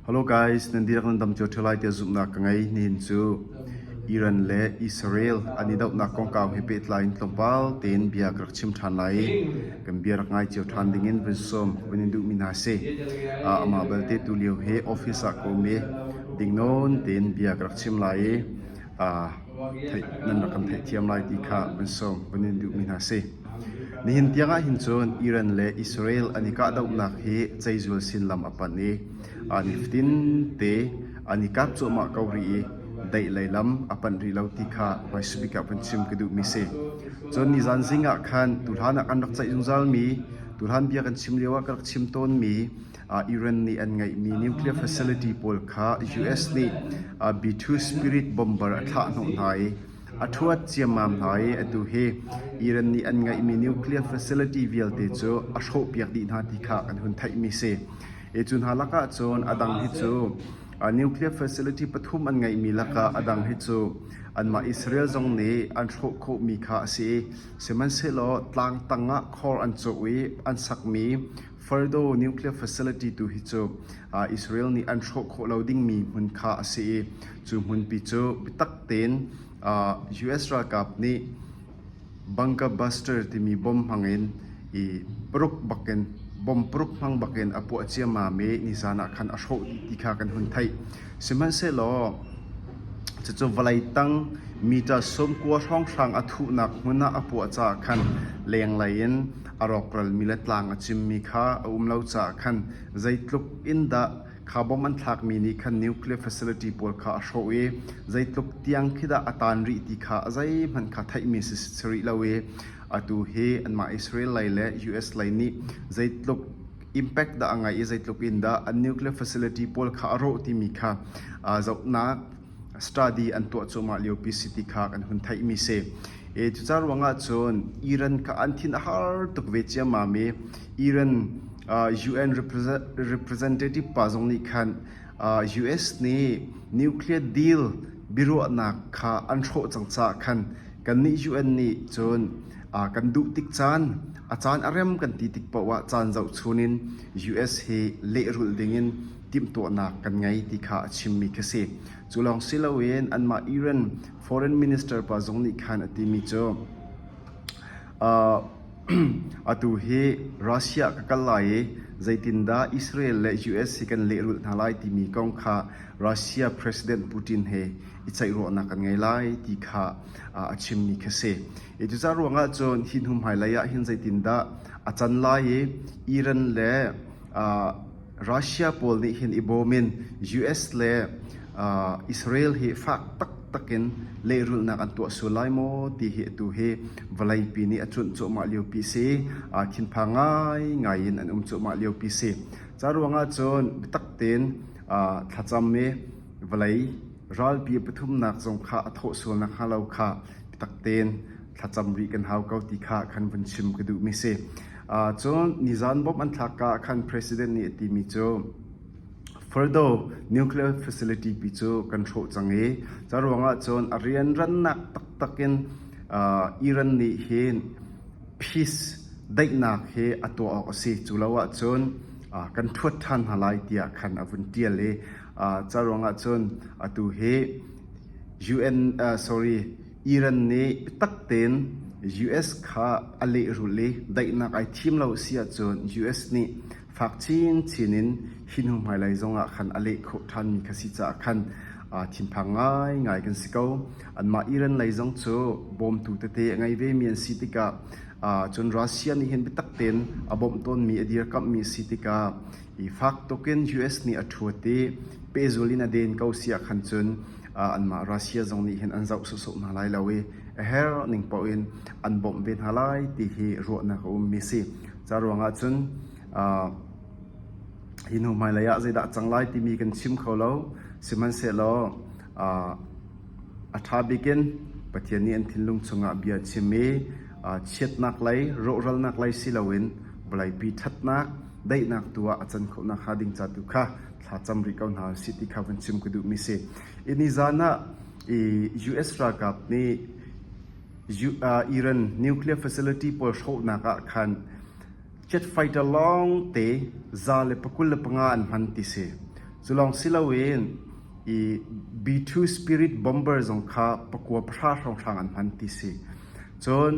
Hello guys, nan dihlak nan dam cio ṭheo lai tiah zumhnak ka ngei. Nihin cu Iran le Israel an i dohnak kongkau he pehtlai in tlawmpal tein bia ka rak chim ṭhan lai i kan bia rak ngai cio ṭhan dingin vun sawm vun in duhmi hna si. Amah belte tu lio hi office ah ka um i dingnawn tein bia ka rak chim lai i theih nan rak kan theihthiam lai ti kha vun sawm vun in duhmi hna si. Nihin tiang ah hin cun Iran le Israel an i kahdohnak hi ceihzual sin lam a panh i nifatin te an i kap cuahmah ko rih i daih lei lam a panh rih lo ti kha hmaisabik ah vun chim ka duhmi si. Cun nizan zing ah khan tuhlan ah kan rak ceih zungzalmi tuhlan bia kan chim lio ah ka rak chim tawnmi Iran nih an ngeihmi nuclear facility pawl kha US nih B-2 Spirit bomber a thlah hnawh hna i A ṭhuat ciammam hna i atu hi Iran nih an ngeihmi nuclear facility vialte cu a hrawhpiak dih hna ti kha kan hun theihmi si. I cu hna lakah cun a dang hi cu nuclear facility pathum an ngeihmi lakah a dang hi cu anmah Israel zong nih an hrawh khawhmi kha a si i sihmanhsehlaw tlang tangah khor an cawh i an sakmi Fordo nuclear facility tu hi cu Israel nih an hrawh khawh lo dingmi hmun kha a si i cu hmunpi cu biatak tein US ralkap nih bunker buster timi bom hmangin i paruk bakin bom paruk hmang bakin a puah ciammam i nizan ah khan a hrawh dih ti kha kan hun theih. Sihmanhsehlaw cucu vawlei tang meter 90 hrawnghrang a thuhnak hmun ah a puah caah khan lenglei in a rawkralmi le tlang a cimmi kha a um lo caah khan zeitluk in dah kha bom an thlakmi nih khan nuclear facility pawl kha a hrawh i zeitluk tiang khi dah a tan rih ti kha a zeihmanh kha theihmi si si rih lo i atu hi anmah Israel lei le US lei nih zeitluk impact dah a ngeih i zeitluk in dah an nuclear facility pawl kha a rawh timi kha zohnak study an tuah cuahmah liopi si ti kha kan hun theihmi si. E cuca ruangah cun Iran kha an thin a har tuk ve ciammam i Iran UN representative pa zong nih khan US nih nuclear deal biaruahnak kha an hrawh cang caah khan kannih UN nih cun kan duh tik caan a caan a rem kan ti tik paoh ah caan zohchun in US hi lehrulh dingin timhtuahnak kan ngei ti kha a chimmi khi si. Cu lawng si loin anmah Iran foreign minister pa zong nih khan a timi cu atu hi Russia ka kal lai i zeitindah Israel le US hi kan lehrulh hna lai timi kong kha Russia President Putin he i ceihruahnak kan ngei lai ti kha a chimmi khi si. I cucaah ruangah cun hi hnu hmailei ah hin zeitindah a can lai i Iran le Russia pawl nih hin i bawm in US le Israel hi fak taktak in lehrulhnak an tuah sual lai maw ti hi atu hi vawleipi nih a cuanh cuahmah liopi si. Thinphang ngaingai in an um cuahmah liopi si. Ca ruangah cun biatak tein thlacam i vawlei ralpi pathumnak zong kha a thawh sual nakhnga lo kha biatak tein thlacam rih kan hau ko ti kha khan vun chim ka duhmi si. Cun nizan bomb an thlak ka ah khan president nih a timi cu Fordo nuclear facility pi cu kan hrawh cang i ca ruangah cun a rianrannak taktak in Iran nih hin peace daihnak hi a tuah awk a si. Cu lo ahcun kan ṭhuat ṭhan hna lai tiah khan a vun ṭial i ca ruangah cun atu hi UN sorry Iran nih biatak tein US kha a lehrulh i daihnak ai thim lo si ahcun US nih fak chinchin in hi hnu hmailei zongah khan a leh khawh ṭhanmi kha si caah khan thinphang ngaingai kan si ko. Anmah Iran lei zong cu bawmtu tete a ngei vemi an si tikah cun Russia nih hin biatak tein a bawmh tawnmi a dirkamhmi a si tikah i fak tukin US nih a ṭhuat i pehzul in a den ko si ah khan cun anmah Russia zong nih hin an zoh sawhsawh hna lai lo i a herh ning paoh in an bawmh ve hna lai ti hi ruahnak a ummi si. Ca ruangah cun hi hnu hmailei ah zeidah cang lai timi kan chim kho lo. Sihmanhsehlaw a ṭha bik in Pathian nih an thinlung chungah bia chim i chiatnak lei, rawhralnak lei si loin vawleipi ṭhatnak, daihnak tu ah a can khawh nakhnga ding ca tu kha thlacam rih ko hna usih ti kha vun chim ka duhmi si. I nizan ah i US ralkap nih Iran nuclear facility pawl hrawhnak ah khan jet fighter lawng te 125 an hman ti si. Cu lawng si loin i B2 Spirit bomber zong kha pakua pahra hrawnghrang an hman ti si. Cun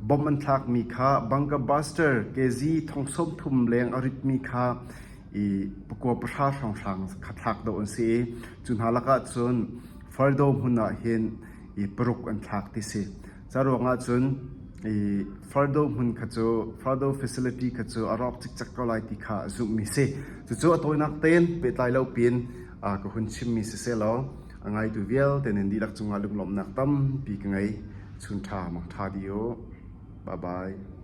bomb an thlakmi kha bunker buster kg thong 30 leng a ritmi kha i pakua pahra hrawnghrang kha thlak dawh an si i cu hna lakah cun Fardo hmun ah hin i paruk an thlak ti si. Ca ruangah cun i Fardo hmun kha cu Fardo facility kha cu a rawk cikcek ko lai ti kha zumhmi si. Cucu a tawinak tein pehtlai lo pin ka hun chimmi siseh law a ngaitu vialte nan dihlak cungah lunglawmhnak tampi ka ngei. Chun ṭha mang ṭha dih u. Bye bye.